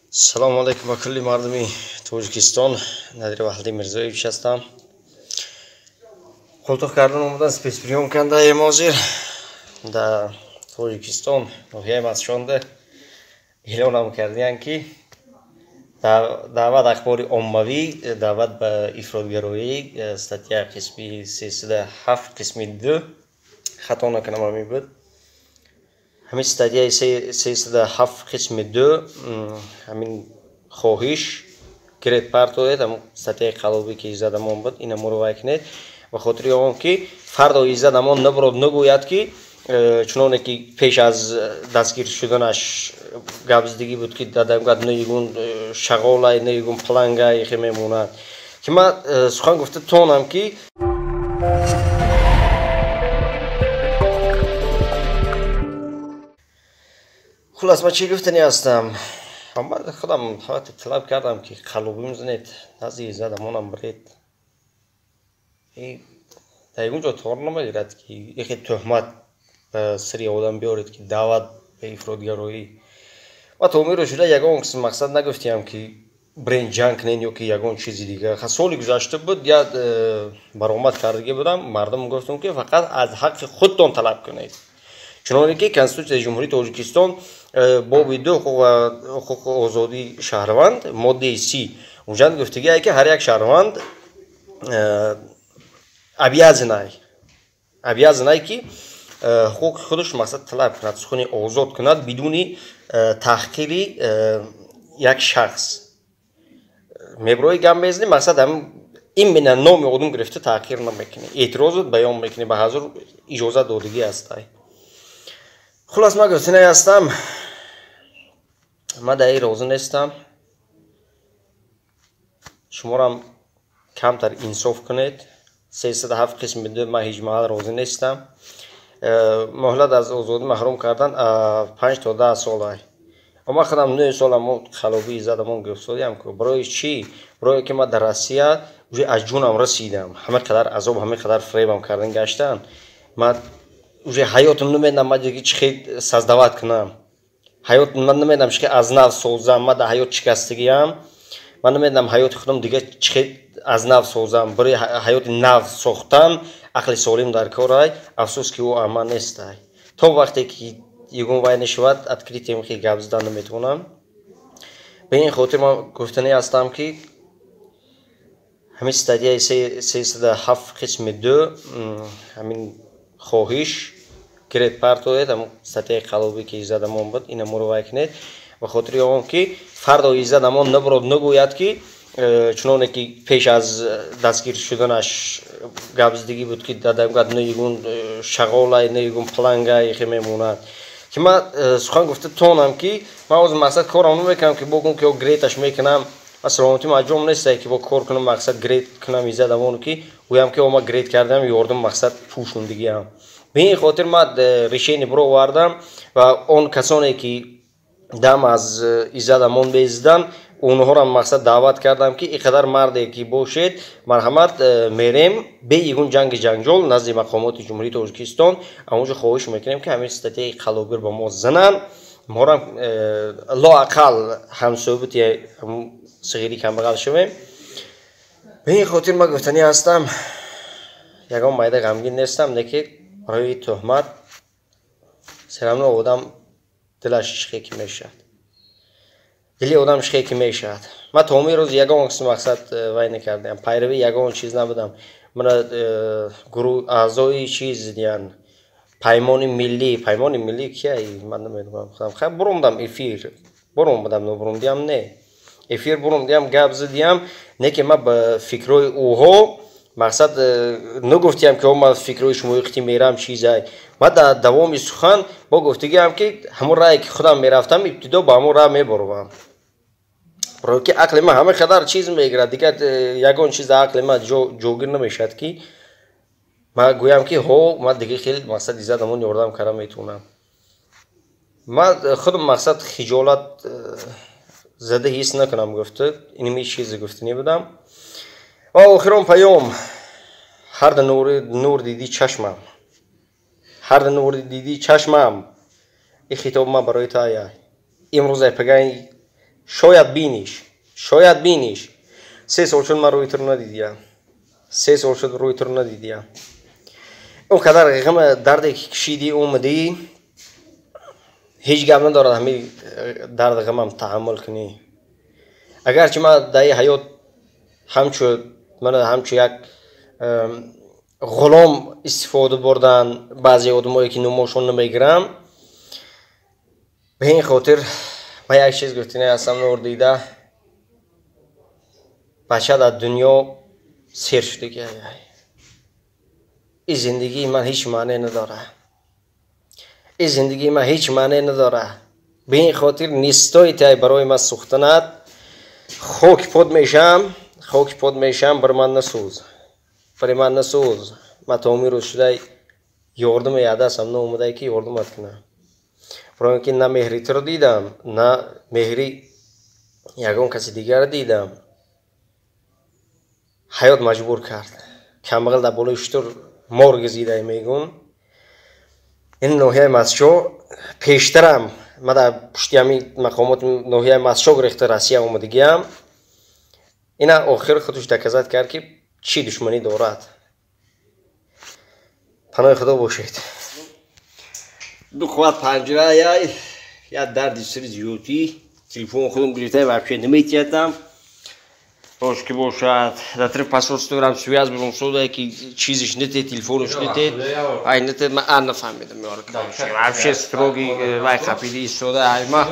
Салому алайкум ба кулли мардуми Тоҷикистон. Надир Ваҳдӣ Мирзоевич ҳастам. Қолтуқ кардан омадан спецприём кардаем ҳозир дар Тоҷикистон, ноҳияи Мастшонда эълонам кардиянд, ки даъват ахбори оммавӣ, даъват ба ифротгароӣ, статья қисми 307 қисми 2, хато накунам, ҳамин буд. Ҳамин статьяи 307 қисми 2, ҳамин хоҳиш гиред, партоед ҳамн статьяи қалобӣ, ки Иззатамон буд, ина муровай кунед, ба хотири он ки фардо Иззатамон набурод нагӯяд, ки чуноне ки пеш аз дастгир шуданаш гапзидагӣ буд, ки дадамгад наигун шағолай, наигун палангай хе мемонад, ки ман сухан гуфта тонам, ки хулас, ман чӣ гуфтанӣ ҳастам? Ман худам ҳавати талаб кардам, ки қалобӣ мезанед, назди Иззатамонам биред. Дар ягон ҷо тор намегирад, ки яке тӯҳмат ба сари одам биёред, ки даъват ба ифротгароӣ. Ма то умеро шуда ягон қисм мақсад нагуфтиям, ки бирен ҷанг кунен ё ки ягон чизи дигар. Соли гузашта буд, як баромад кардагӣ будам, мардум гуфтам, ки фақат аз ҳаққи худтон талаб кунед, чуноне ки Конститутсияи Ҷумҳурии Тоҷикистон, боби 2, ҳуқуқу озодии шаҳрванд, моддаи 30, унҷа гуфтагие, ки ҳар як шаҳрванд обязанай, ки ҳуқуқи худаш мақсад талаб кунад, сухани озод кунад, бидуни таҳқири як шахс. Меброи гап мезанӣ, мақсад именно номи одам гирифта таҳқир намекунӣ, эътирозот баён мекунӣ, ба ҳазур иҷозат додагӣ ҳастай. Хулас, ман гуфтанӣ ҳастам, ман дар ин розӣ нестам. Шуморам камтар инсоф кунед. 307 қисми 2, ман ҳеҷ маҳал розӣ нестам. Муҳлат аз озодӣ маҳрум кардан 5 то 10 солай. Ман худам 9 солам қалобии Иззатамон гирифтодиам ку. Барои чӣ? Барое ки ман дар Россия уже аз ҷунам расидам, ҳама қадар азоб, ҳама қадар фиребам кардан гаштан. Ман уже ҳаётам намедонам, ман диги чӣ хел создавать кунам ҳаёт, ман намедонам чӣ хел аз нав созам. Ман дар ҳаёт шикастагиам, ман намедонам ҳаёти худам дига чӣ хел аз нав созам. Барои ҳаёти нав сохтан ақли солим дар корай. Афсӯс, ки ӯ амал нестай. То вақте ки ягон вай нашавад, открытием хел гап задан наметавонам. Ба ин хотир ман гуфтанӣ ҳастам, ки ҳамин статьяи 307 қисми 2, ҳамин хоҳиш гиред, партоед ҳамн статьяи қалобӣ, ки Иззатамон буд, ина муровай кунед, ба хотири он ки фардо Иззатамон набурод нагӯяд, ки чуноне ки пеш аз дастгир шуданаш гапзидагӣ буд, ки дадамгад наигун шағолай, наигун палангай хе мемонад, ки ман сухан гуфта тонам, ки ман ҳозир мақсад корам намекунам, ки богум, ки греташ мекунам. Ман саломатим аҷом нестай, ки бо кор кунам, мақсад грет кунам Иззатамону, ки гӯям, ки ма грет кардам, ёрдам мақсад пӯшондагиам. Ба ин хотир ман решение бировардам ва он касоне ки дам аз Иззатамон безидан, онҳоро мақсад даъват кардам, ки ин қадар марде ки бошед, марҳамат, мерем бе ягон ҷанги ҷанҷол назди мақомоти Ҷумҳурии Тоҷикистон. Онҷо хоҳиш мекунем, ки ҳамин статьяи қалобир ба мо зананд, морам лоақал ҳамсӯҳбати сиғири камбағал шавем. Ба ин хотир ман гуфтанӣ ҳастам, ягон майда ғамгин нестам, лекин барои тӯҳмат серамно одам дилаш шихе ки мешавад, дили одам шихе ки мешавад. Ман то ҳамин рӯз ягон қисм мақсад вай накардам, пайравӣ ягон чиз набудам. Мана гурӯҳ аъзои чиз диян, Паймони миллӣ. Паймони миллӣ кия, ман намедонам худам. Хай, буромдам эфир, буромдам, нобуромдиам не, эфир буромдиам, гап задиам, не ки ман ба фикрҳои ӯҳо мақсад нагуфтиам, ки ман фикрҳои шумои қити мерам чизай. Ман дар давоми сухан бо гуфтагиам, ки ҳамон рае ки худам мерафтам, ибтидо ба ҳамон раъ мебаровам, барое ки ақли ман ҳама қадар чиз мегирад. Дигар ягон чиз дар ақли ман ҷогир намешавад, ки ман гӯям, ки ҳо, ман дига хеле мақсад Иззатамон ёрдам карда метавонам. Ман худам мақсад хиҷолат зада ҳис накунам гуфта, иними чизе гуфтанӣ будам. Ва охирон паём: ҳарда нур дидӣ чашмам, ҳарда нур дидӣ чашмам, ин хитоб ман барои ту ая. Имрӯз ай пагай Шояд биниш, шояд биниш. 3 сол шуд, ман рӯи туро надидиям. 3 сол шуд, рӯи туро надидиям. Он қадар ғам дарде ки кишидӣ, омадӣ, ҳеҷ гап надорад, ҳамин дарди ғамам таҳаммул кунӣ. Агарчи ман дар ҳаёт ҳамчу мана ҳамчу як ғулом истифода бурдан баъзе одамое, ки номошон намегирам. Ба ин хотир ман як чиз гуфтина ҳастам: нур дида, бача дар дунё сер шудагӣ. Ин зиндагии ман ҳеҷ маъне надорад, ин зиндагии ман ҳеҷ маъне надорад. Ба ин хотир не стоит ай барои ман сӯхтанат. Хоки под мешам, хоки под мешам, бар ман насӯз, бари ман насӯз. Ман то ҳамин рӯз шудай ёрдаме ядастам наомадае, ки ёрдамат кунам, барои он ки на меҳри туро дидам, на меҳри ягон каси дигарро дидам. Ҳаёт маҷбур кард. Камбағал дар болои шутур мор гизидай, мегӯм. Ин ноҳияи Мастчоҳ пештарам ма дар пушти ҳамин мақомоти ноҳияи Мастчоҳ гирехта Россия омадагиам. Ина охир худаш доказать кард, ки чӣ душманӣ дорад. Паноҳи Худо бошед. Ду қувват панҷара я дарди сири зиёдӣ. Телефон худам гирифта, вообще наметиятам. Бош ки бошад, дар тарафи посольство связь бурум шуда, ки чизиш нетед, телефонш нетед, ай нетед. Ман ан нафаҳмидам, ёр, вообще строгий вай қапиди истода. Ай ма